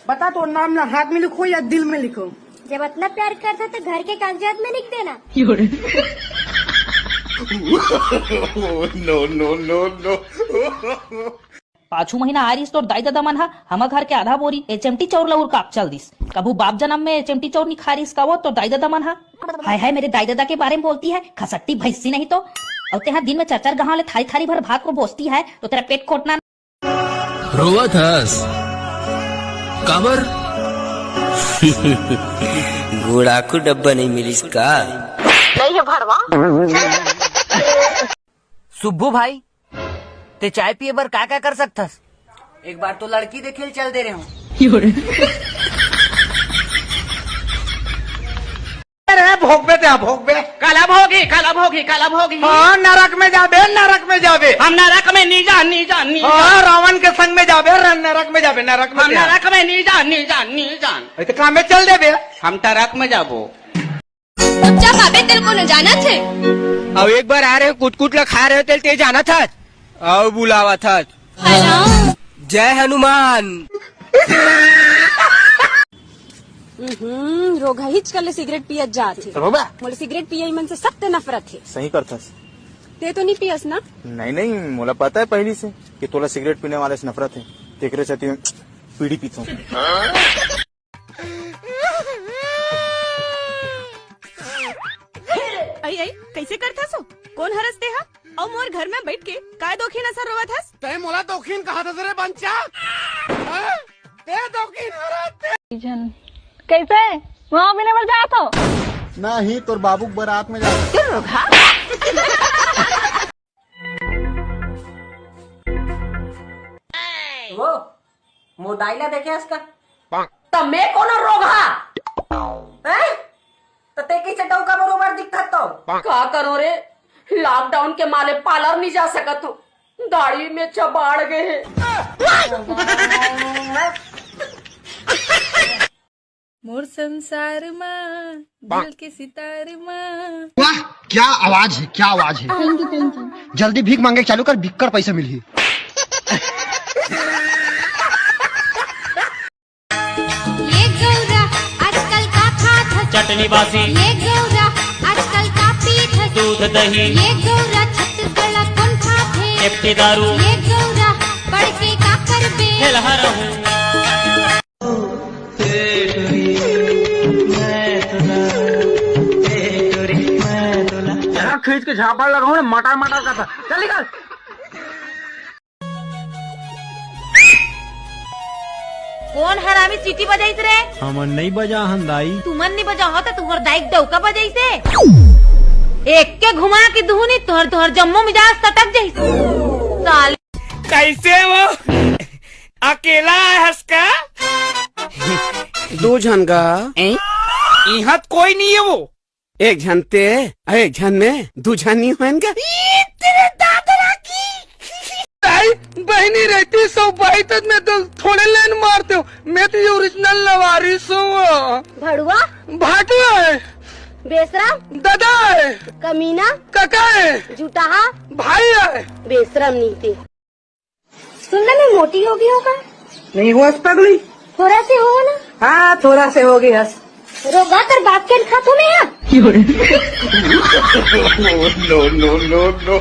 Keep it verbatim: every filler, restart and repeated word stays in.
बता, तोर नाम ला हाथ में लिखो या दिल में लिखो? जब अतना प्यार करथस त घर के कागजात में लिख देना। पाछू महीना आ रिस तोर दाई ददा मन ह, हमर घर के आधा बोरी एचएमटी चाउर ल उरका के चल दिस। कभू बाप जनम में एचएमटी चाउर नि खाय रिस का वो तोर दाई ददा मन ह? हाय हाय, मेरे दाई ददा के बारे में बोलती है, खसट्टी भैंसी नहीं तो। अउ तेहा दिन में चार चार गांव ले थारी थारी भर भात को बोसती है, तो तेरा पेट कोटना। रोवत हस काबर? गुड़ाकू डब्बा नहीं मिलिस का? सुब्बू भाई, ते चाय पिए बर का का कर सकथस? एक बार तो लड़की देखे ल चल दे रहे हो। अरे भोगबे ते भोगबे। काला भोगी, काला भोगी, काला भोगी। हाँ, नरक में जाबे, नरक में जाबे। हम नरक में नी जा, नी जा, नी जा। हाँ, रावण के संग में जाबे, र-, नरक में जाबे, नरक में हम जाबे। नरक में नी जा, नी जा, नी जा। ए, तो काम में चल देबे। हम टरक में जाबो। चुपचाप आबे, तेल कोनो जानत हे? अब एक बार आ रहे कुटकुट ला खा रहे हो तेल ते जानत हस? अउ बुलावत हस। जय हनुमान। हम्म, रोगहिच कर ले सिगरेट पियत जात हे। रोबा? मोला सिगरेट पियई मन से सख्त नफरत हे। सही करथस। ते तो नहीं पियस ना? नहीं, नहीं, मोला पता है पहली से कि तोला सिगरेट पीने वाले से नफरत है। तेकरे सेती मैं पीढ़ी पीता हूँ। आई, आई, कैसे करथस ओ? कोन हरस ते हा? अउ मोर घर में बैठ के काय दोखिन असन रोवत हस? तैं मोला दोखिन कहत हस रे बंचा? हाँ? ते दोखिन हरस ते। जन, कैसे? वहाँ भी नहीं बजा तो? नहीं, तोर बाबू के बारात में जा। वो मोर दाई ला देखे हस का? त मैं कोनो रोगहा? हैं? त ते कइसे डौका बरोबर दिखत तो? का करो रे, लॉकडाउन के मारे पार्लर नहीं जा सकत हूँ, दाढ़ी में चबाड़ गए हे। मोर संसार मा, दिल के सितार मा। वाह, क्या आवाज है, क्या आवाज है। जल्दी भीख मांगे चालू कर, बिक्कड़ पैसा मिलही। ये गौरा आजकल का खात हस? चटनी बासी। ये गौरा आजकल का पीत हस? दूध दही। ये गौरा छत्तीसगढ़ ला कौन खात हे? एफटी दारू। ये गौरा पढ़ के का करबे? हेलहा रहूं। खींच के झापड़ लगाऊं ना, मटर मटर का था। चल निकल। कोन हरामी सीटी बजाइस रे? हमन नइ बजाहन दाई। तुमन नइ बजाहो त तुहर दाई के डौका बजाइस हे। एक के घुमा के दुहनी तोहर तोहर जम्मो मिजाज सटक जइस। साले। कैसे वो अकेला है हंस का? दो झन का। इहाँ त कोई नहीं है वो। एक झन ते, एक झन में दू झन नहीं होन का? तेरे दादरा की। ताई, बहिनी रहती सौ बाई तक मैं तो थोड़े लेन मारते हो। मैं तो ये ओरिजिनल लवारिस हूँ। भड़ुआ। भाटुआ है। बेसरम। दादा है। कमीना। काका है। जुटाहा। भाई है। बेसरम नीति। सुन ना, मैं मोटी हो गई हूँ का? नहीं हुआ पगली। थोड़ा से हो ना। हाँ, थोड़ा से हो गई हस। रोगा कर बाप के खातू में है। No, no, no, no.